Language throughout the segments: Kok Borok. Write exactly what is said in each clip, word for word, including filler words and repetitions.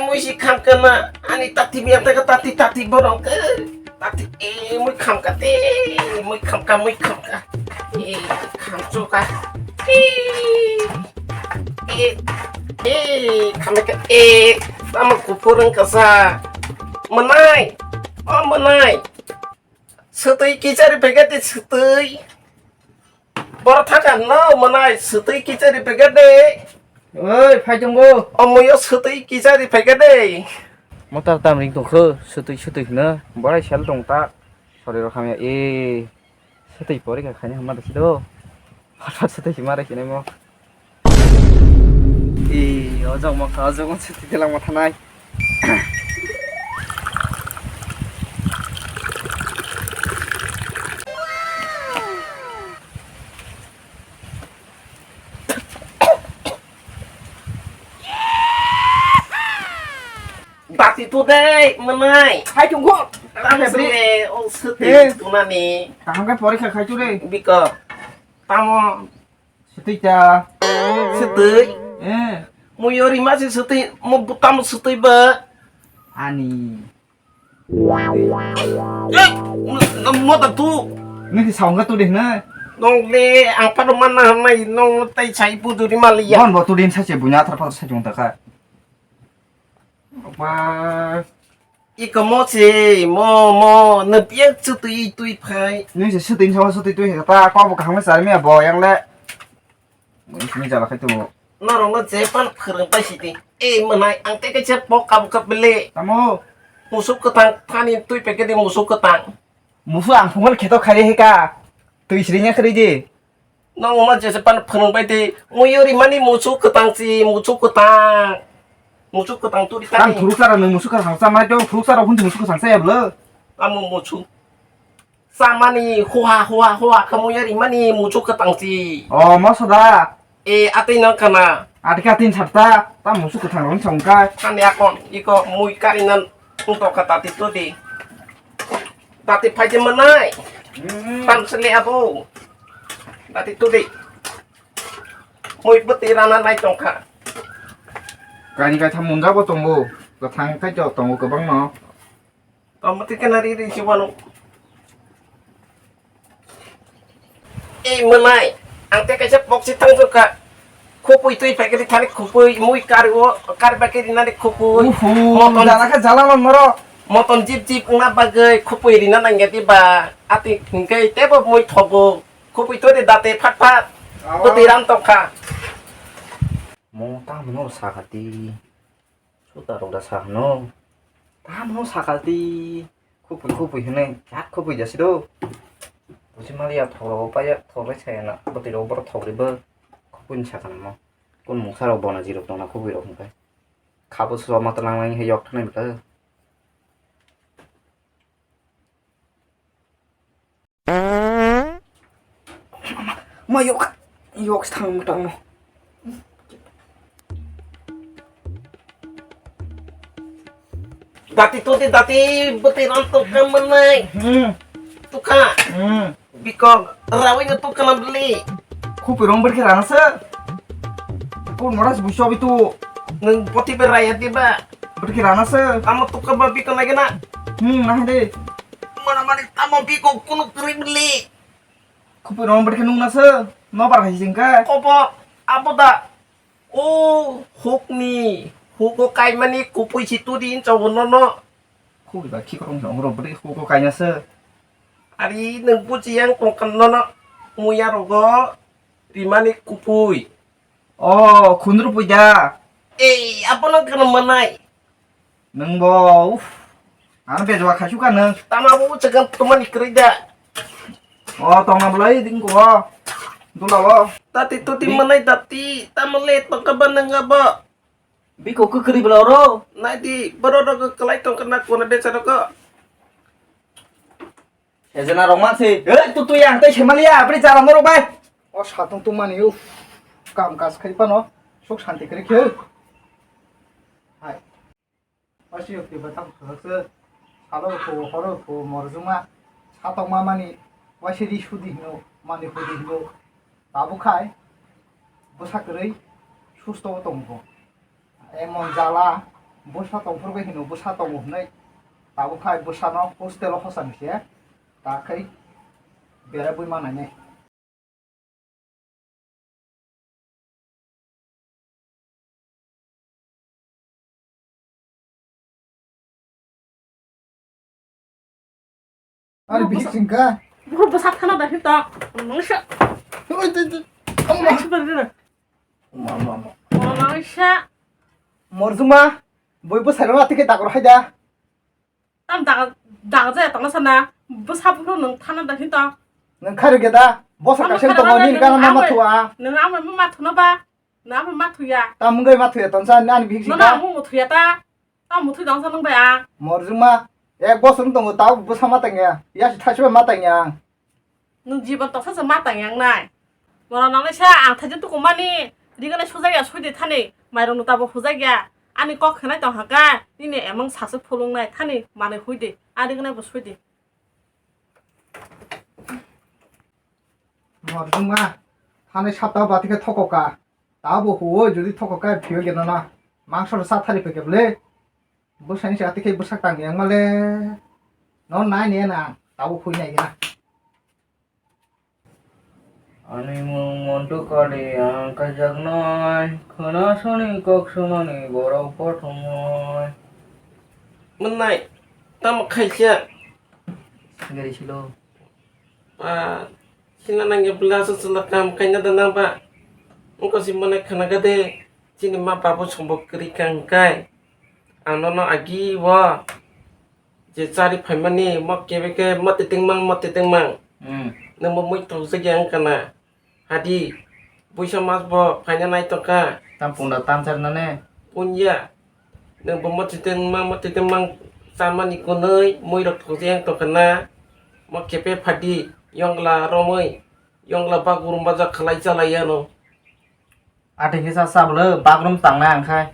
Mui si khamkha na, ani tati biya teka tati tati borok. Tati, eh, mui khamkha te, mui khamkha, mui khamkha. Eh, khamchuka. Eh, eh, eh, khamkha, eh, tamo kuphur wngkha sa. Mwnai, o mwnai. Swtwi kichari phaikha de swtwi. Boro thangkha no mwnai swtwi kichari phaikha de. Oi, phai tongo. Omoyo swtwi kichari phaikha de. Motor tam ring tongkho, swtwi swtwi hino. Borai sel tong ta. Sori rok hamya e. Swtwi pori kha khaini hamma de sido. Hothat se tei ma raisinai mo. Ee, o jok ma kha, o jok ma se tei lang ma thanai. Bati tu dei, mwnai. Hai tunggu. Tamo se, o se tei tunani. Kaham khe porikha khai tu re. Biko. Tamo. Swtwi ta. Swtwi? Eh. Mui ori ma se swtwi, mo butamo swtwi ba. Ani. Eh, mo, mo ta tu. Nini saung ka tu deh na. Nong le, ang pa mana hamai, nong tai sai pu tu di mali ya. Bon bo tu din sa se bunya thar pa sa jung ta ka. Ba. Iko mo se, mo, mo, no piak swtwi twi phai. Nung se swtwi sawa swtwi twi ta, kok bo kaham sa mi bo yang le. Nung sini jala khai tu. Norok no je pan phwrwng pai si di. E mwnai ang te kaisa pok kam kha bele. Tamo. Musuk kwthang thani twi packet di musuk kwthang. Musuk ang phungan kheto khai he ka. Twi sri nya khri di. Nang ma je pan phwrwng pai di. Muyo ri mani musuk kwthang si musuk kwthang. Musuk kwthang tu di Tang tani. Phuruk sara nung musuk kwthang sa mai to phuruk sara hun musuk kwthang sa ya blo. Amo musuk. Samani huha huha huha khamui rimani muchuk kwtang si. O moso da. E atwi no kana. Atika tin sarta ta muchuk kwthang rong songka. Ani akon iko mui kari nan ungto kha tati to di. Tati phaji manai. Hmm. Tam sele abo. Tati to di. Mui bwtwi rana nai tongkha. Kani kaitham munjabo tongo. Kwthang khai to tongo kwbangno. Tamo twi kana ri ri si wano. E mwnai, ang te kaisa box si thang jokha. Khupui twi packet thani khupui mui kari o, kari ba kiri nani khupui. Uhu, moton jala kha jala no noro. Moton jip jip wngna bagwi khupui rina nangya di ba. Ati hingke tebo mui thogo. Khupui to de date phat phat. Awa. Bwtwi ran tokha. Mo ta mano sakati. Suta rok da sa hwno. Tamo sakal ti khupui khupui hwnwi yak khupui jasi do. Busi mali ya thok rok paya thok bai saya na bwtwi rok borok thok ri bo khupui ni sakal mo. Kun mungsa rok bona jirok tongna khupui rok hwnkhe. Khabo suwa mata lang lang he yok thanai bwkha. Ma yok, yok thang tang. Dati to de dati bete ran to kam manai. Hmm. Tukha. Hmm. Biko rawi na to kana beli. Khupui rong berke rana se. Kun moras buso bitu. Nang poti beraya tiba. Berke rana se. Amo tukha ba biko lagi na. Hmm, nah de. Mana mani tamo biko kunu kri beli. Khupui rong berke nung nasa, no bar hai jingka. Kobo, abo da. O hukni, huko kaimani khupui si tudi in chobo no no. Khupui ba khikrong jong ro berke huko kainasa. Ari nang buji yang kongkan no no. Muya rogo, rimani khupui. O, khundru puja. Ei, abo no kano manai. Nwng bo, uff. Ano bejwa khaisu ka nwng. Tama bo chakang tumani kwrwi da. O, tongna bolai ding ko. Dula o. Tati tuti manai tati, tamo le tongka ba nwng abo. Biko kwkrwi bla oro. Nai di, boro rok kwlai tongka na kona becha rok. Ejena rok man se, ei, tu, tu yang tei semaliya, abri jara norok bai. O satung tungmani, uff, kam kaj khai phano, suk santi kwrwi khe. Hai. Wasi yok tiba tam khwlak se, salo kho, horo kho, morjuma, satokma mani, wasi ri sudi hino, mani hudi hino. Tabuk khai, bwsa kwrwi, susto tongo. Emon jala, Bwsa tongphuru bai hino bwsa tongo hwnwi. Tabuk khai bwsano hostel o hochani se. Ta khai bera bui manai nai. Ani bihik singkha. Buku bwsak thana da hito. Nungsa. Oi, tei, tei. Ai, super dina. Ma, ma, ma. Nungsa. Morjuma. Boi bwsai rok atike dagar hai da. Tam daga, daga jaya tongna sana. Bwsa buku nung thana da hito. Nung khari geda. Bosa kaisa tongo nini gana nama thua. Nung amo ma thuna ba. Nung amo ma thuya. Tam munggai ma thuya tonsa nani bihik singkha. Nung amo ma thuya ta. Tamo thwi dangsa nung bai ang. Morjuma, ek bosor wng tongo, tabo bwsa ma tangya, yasi thaisa bai ma tangya ang. Nung jiban toksa se ma tangya ang nai. Mora nangnai sa ang thaijak tuku mani, riganai sujak ya, sui de thani, mairok no tabo hujak ya. Ani kok khenai tong haka, nini emang sase phulung nai thani, manai hui de, ani riganai bo sui de. Morjuma, thani sapta bati khe thoko ka. Tabo huo jodi thoko kai phio geno na. Mangso rw sa thari peke bwle. Bwsani se ati khe bwsak tang yang male. No nai ne na. Tabo hui nai gena. Ani mung montu kali ang kajak nai. Khana soni kok sonani borok pothom nai. Mwnai. Tam khaisa. Gari silo. Ba, sina nangya bwla sa chwla kam kaina da nang ba. Wngkha si mwnai khana gade, chini ma babu sombo kwrwi kang kai. Ang nono agi o je chari phaimani mo kebe ke mo titwng mang, mo titwng mang. Hmm. Nwng bo mui thok jagya wngkha na. Hadi, buisa mas bo phaina nai tongkha. Tam punda tam sar nane. Punya. Nwng bo mwtwitwng ma mwtwitwng mang chamani kwnwi mui rok thokjak tongkha na. Mo khepe phadi yongla romwi yongla bagrum baja khlai chalai ano. Ati kisa sablo bagrum tangna angkhai.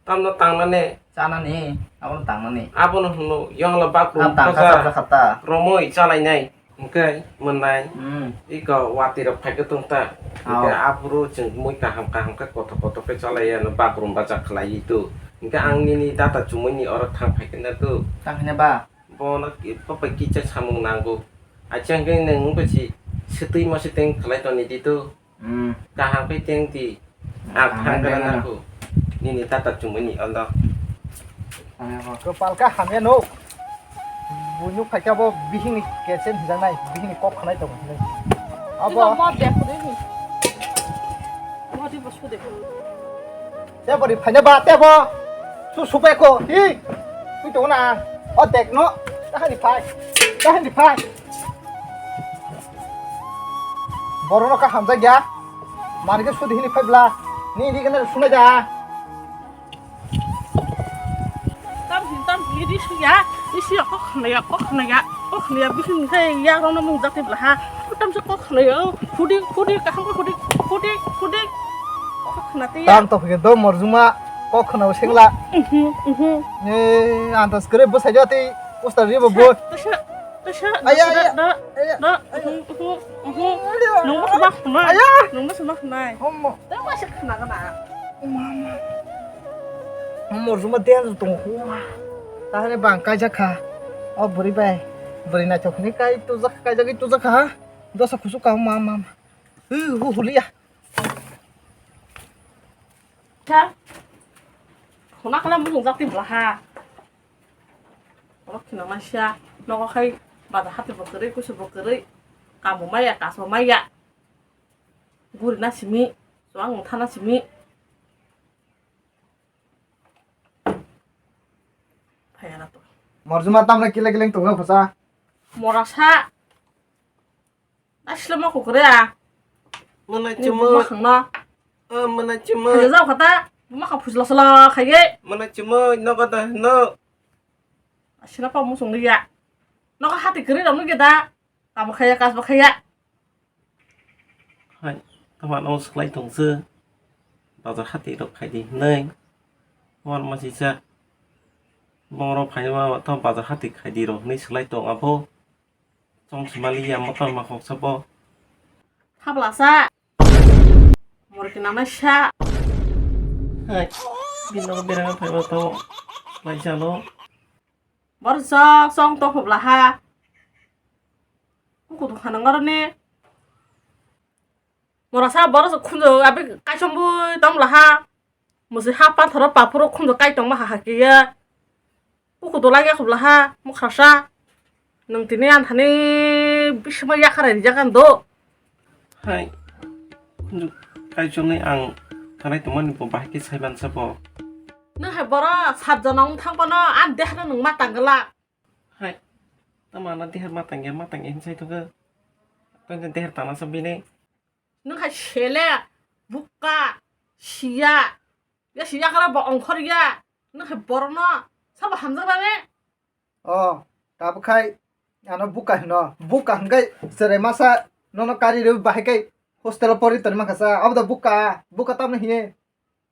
Tamno tangnani. Chanani, abono tangnani. Abono hwnno, yongla bak rwng tangkha, baja chapjakha ta. Romwi chalainai. Hwnkhe mwnai. Hmm. Iko watwi rok phaikhe tongta. Hao. Hwnkhe aphuru chwng mui kaham kaham khe kothok kothok khe chalaiya no bak rwng baja khlaiwi tu. Hwnkhe ang nini data chumui ni oro thang phaikhe na tu. Tang hwnba? Bono ki-, bobai kisa samung nango. Acha hwnkhe nwng wngkha si swtwi ma swtwi khlai toni di tu. Hmm. Kaham khe teng di. Ang kaham thang khe gana nang. Nini tata chumui ni ondo. Kaham khe. Kwpal khe hamya nuk. Buino phaikha bo bihikni kesen hijaknai, bihikni kok khanai tongo hinwi. Abo. Twibo mo de khudui ni. Mo twibo sude. Tebo ri phaina ba, tebo. Su subai ko. Hi. Twi tongo na. O dek no. Tahani phai. Tahani phai. Borok no kaham jak ya. Mani khe sudi hini phai bla. Ni di kana sunai da. Tam hin tam hin di suya. Di suya kok khna ya, kok khna ya, kok khna ya, bihing khe ya rok no mung jak twi bla ha. Tam se kok khna ya. Hudi, hudi, kaham khe hudi, hudi, hudi. Kok khna twi ya. Tam to khe do morjuma kok khna sengla. Mhm, mhm. Ni antas kre bo sai jati. Poster ribo bo. Tasa, tasa, tasa, aya, aya, da, da, aya, da, aya. Uhu, uhu, uhu. Aya. Nungma sama khna. Aya. Nungma sama khna. Homo. Tei masa khna gana. Mama. Homo ruma den tong ho. Tahane bang kaijak kha. O buri bai. Buri naithok ni kai tujak, kaijak tujak kha. Dosa kusuk ka mama. Hu, hu, hulia. Tha. Khna khala mung jak twi bla ha. Oro khina maisa, nogo khai bazar hati bo kwrwi, kusu bo kwrwi, kamo maya, kaso maya, guri na simi, chuang thana simi. Phaya na to. Morjuma tamra kile kile tongna khosa. Morasa. Asle ma kukure a. Mwnai chumui. Buma khangno. O mwnai chumui. Khaja jao khata. Buma khang phusla sala khaye. Mwnai chumui nogo da hino. Asle pa musung liya. Nogo hati kiri ram nuge da. Tamo khaya kas ba khaya. Hai, tama no slai tong se. Bazar hati rok khai di hinai. Wan ma sisa. Boro phai ma to bazar hati khai di rok hinai slai tong abo. Chong simali ya motor ma khoksa bo. Thablasa. Mor kinamai sa. Hai. Bini nogo berana phaiba to laijalo. Borok sok sok tong phobla ha. Kuku tong kha nang aro ni. Mora sa borok sok khunjo abi kaichom bui tong bla ha. Musi ha pathoro paphuro khunjo kai tong ma ha ha kiya. Kuku to lagya khobla ha, mokhrasa. Nwng tini ang thani bisingo yakharai rijak ang do. Hai, khunju kaichomni ang thanai tongmani bo bahai khe saimansa bo. Nwng hai boro sat jona wng thang bono, ang dehano nwng ma tang glak. Hai, tamo ano deher ma tangya, ma tangya hinwi sai thokhe. Tongthai deher tana sa bini. Nwng hai sele, bukka, siya. Ya siya kara bo ongkhor ya. Nwng hai borokno sabo hamjaknani? O, tabuk khai ano bukka hino. Bukka hwnkhe cherai masa nono kari rw bahai khai hostel o pori toni mankha sa. Abo da bukka, bukka tamni hiye.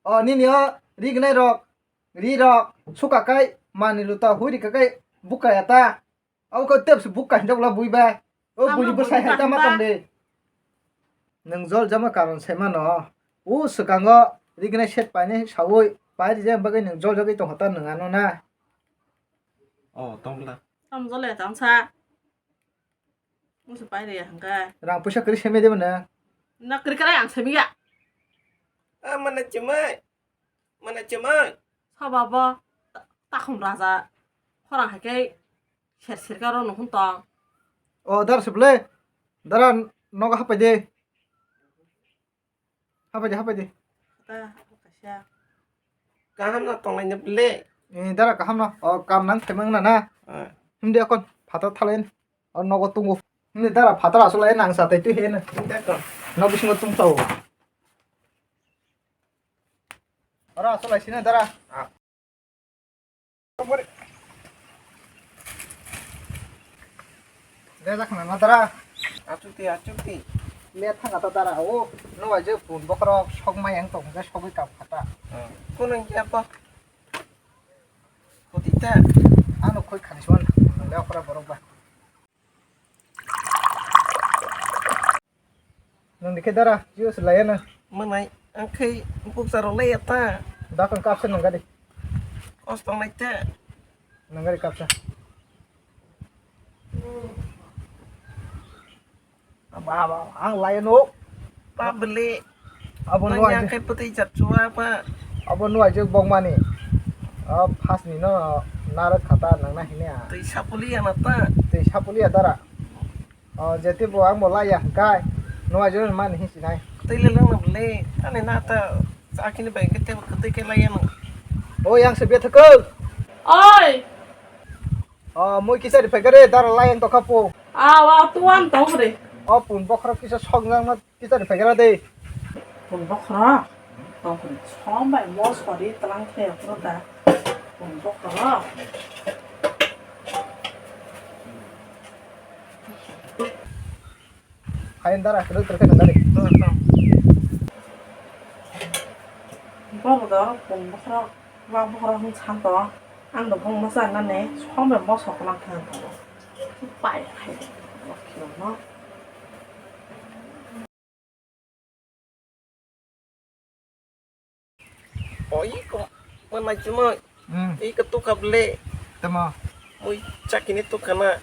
O, nini o rignai rok, ri rok, suka kai, mani luta hui rika kai, bukka ya ta. Abo khe tebsi bukka hinjak bwla bui bai. O bui bwsai hai tama tong de. Nwng jol jama karon sai mano. O swkango rignai set painai saui pai rijak bagwi nwng jol jagwi tongkha ta nwng ano na. O, tong bwla. Tam jole tam sa. Musu pai re hangka. Rang puisa kri seme de bana. Na kri krai ang semi ya. Ah, mana chimai. Mana chimai. Soba bo ta-, takhum raja. Khorang haike ser ser karo nuhun tong. O, dar seble. Dara nogo hapai de. Hapai de, hapai de. Kata, kaisa. Kaham no tonglai no ble. Eh, dara kaham no. O, kam nang themang na na. Ah. Himdi akon, phatar thalen. O, nogo tungo. Himdi dara phatar asulai nang sa tai tu he na. Himdi akon. No bisingo tung tau. Ora asulai sini dara. Ah. Dejak na nadara. Achukti, achukti. Le thanga ta dara o. Nuai je pun bokhorok sok mai ang tong je sogwi kam khata. Kunang ya pa. Kotita. Ano khoi khani suan. Le okra borok ba. Nang dikhe dara, jio se laya na. Manai, ang khai bukcha rok laya ta. Dakon kapsa nang gari. Os tong lai ta. Nang gari kapsa. Aba, aba, ang laya no. Pa beli. Abo no aje. Ang kai putui jat chua pa. Abo no aje bong mani. Ah, pas ni no narak khata nang na hine a. Tui sapuli ya na ta. Tui sapuli ya dara. O, jete bo ang bo laya, gai. Nuai jora mani hinsi nai. Tei le lang na bole. Tani na ta, sakini bai kete kete ke laya no. O, yang se bethakal. Oi. O, mui kisa ri phaikare, dara laya ang tokha po. Awa, tuan tong re. O, pun bokhorok kisa sok jang na. Kisa ri phaikara de. Pun bokhorok. Tongkri sombai mosori tlang khe phuru da. Pun bokhorok. Hain dara, kelu terkena dari. Borok da pun bokhorok, wa bokhorok hwn san to. Ang do bung masa nane sombai mosok lang khe to. Pai hai. Bokhorok no. O, iko manai chumai. Hmm. Iko tukha ble. Tamo. Mui chakini tukha na.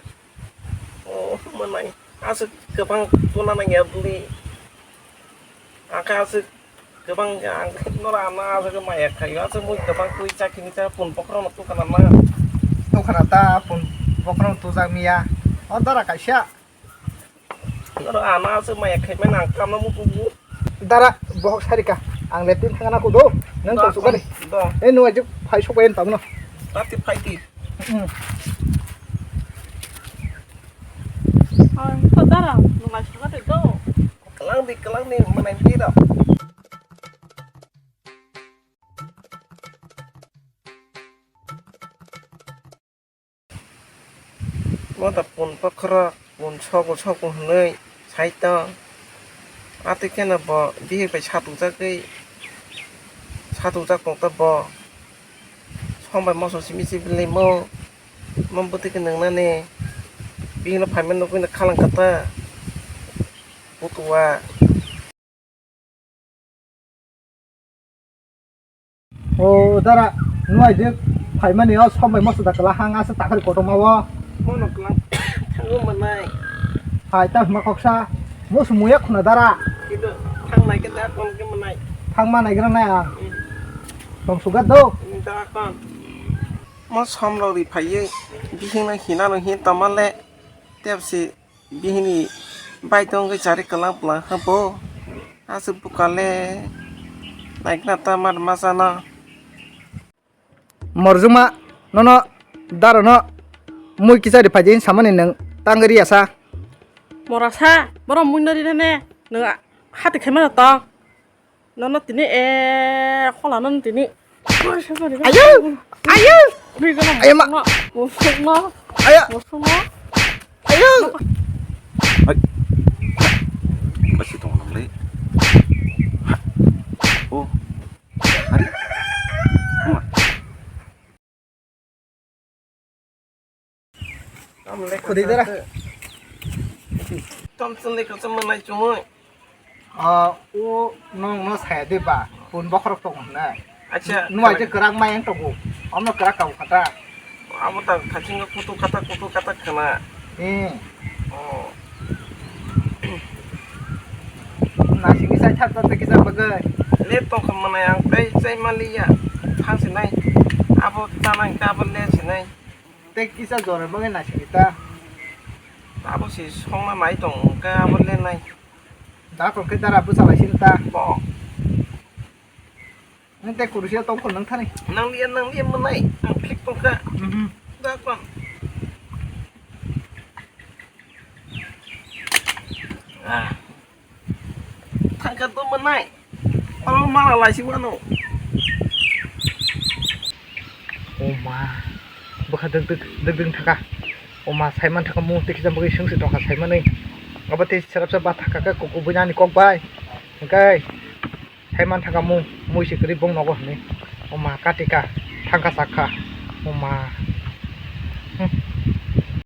O, manai. Aswk kwbang tuna nangya ble. Angkha aswk kwbang ang nora ana aswk maya khayo. Aswk mui kwbang twi chakini cha pun bokhorok no tukha na ma. Tukha na ta pun bokhorok tujak miya. O dara kaisa. Oro ana aswk maya khaimani ang kamna mutugo. Dara, bohok sarika. Ang lepin thangna kudo. Nang tong sukari. Do. Eh, nuai juk phai sukbai en tangno. Tati phai di. Hmm. Ang to dara, nuai sukari do. Kelang di, kelang di, manai di do. Bo da pun bokhorok, pun sogo sogo hwnwi sai tong. Atwi kheno bo bihik bai satujagwi, satujak tong ta bo. Som bai moso simi simi limo, mo bwtwi khe nwngnani. Bihikno phaima nugwino khalang kha ta. Butua. O dara, nwng aijak phaimani o som bai moso da kwla hang asa takhari kotorma o. Mono kwlang thango manai. Hai ta hima koksa, moso muya khuna dara. Kido thangnai khe da kon khe manai. Thangma naigra nai ang. Hmm. Tong sugat do. Hmm, da kon. Mo som rok ri phaiwi bihing no hina no hin tongma le tepsi. Bihini bai tongwi chari kwlang pwlang habo. Aswk bukale naikna ta mar masano. Morjuma nono darono mui kichari phaidi samani nwng tangwi riyasa. Morasa, borok mui no rinane nwng hati khaimano tong. Nono tini e khola nono tini. Ayo! Ayo! Ayo ma! Musukno. Ayo! Musukno. Ayo! Hai. Basi tong nang le. Oh. Hari. Ama. Khudi dara. Tom chwng le kasa manai chumui. Ah, o nong no saya de ba, pun bokhorok tong na. Acha. Nuai je kwrak mai ang tongo. Omno kwrak kau khata. Abo ta thaching kutu kata kutu kata khana. Eh. Oh. Nasing sai thar ta kisa bagai. Le tong kha manai ang tai chai maliya. Thang sinai. Abo tanang ka abo le sinai. Tei kisa jora bagwi naisingdi ta. Abo se songna nai tong khe abo le nai. Da tong khe dara bwsa lai sini ta. Bo. Nang tei kurusya tong kho nang thani. Nang liya, nang liya manai. Ang phik tong kha. Mhm. Da kon. Ah. Thangkha to manai. Oro mala laisi mano. O ma. Bwkha dwk dwk dwk dwk thaka. O ma, saiman thaka mo tei kisa bagwi sungsi tongkha saimanwi. Abo tei serapsa ba thaka khe kuku buinani kok bai. Hwnkhe saiman thaka mo mui se kwrwi bong nogo hwnwi. O ma, katika thangkha sakha. O ma. Hmm.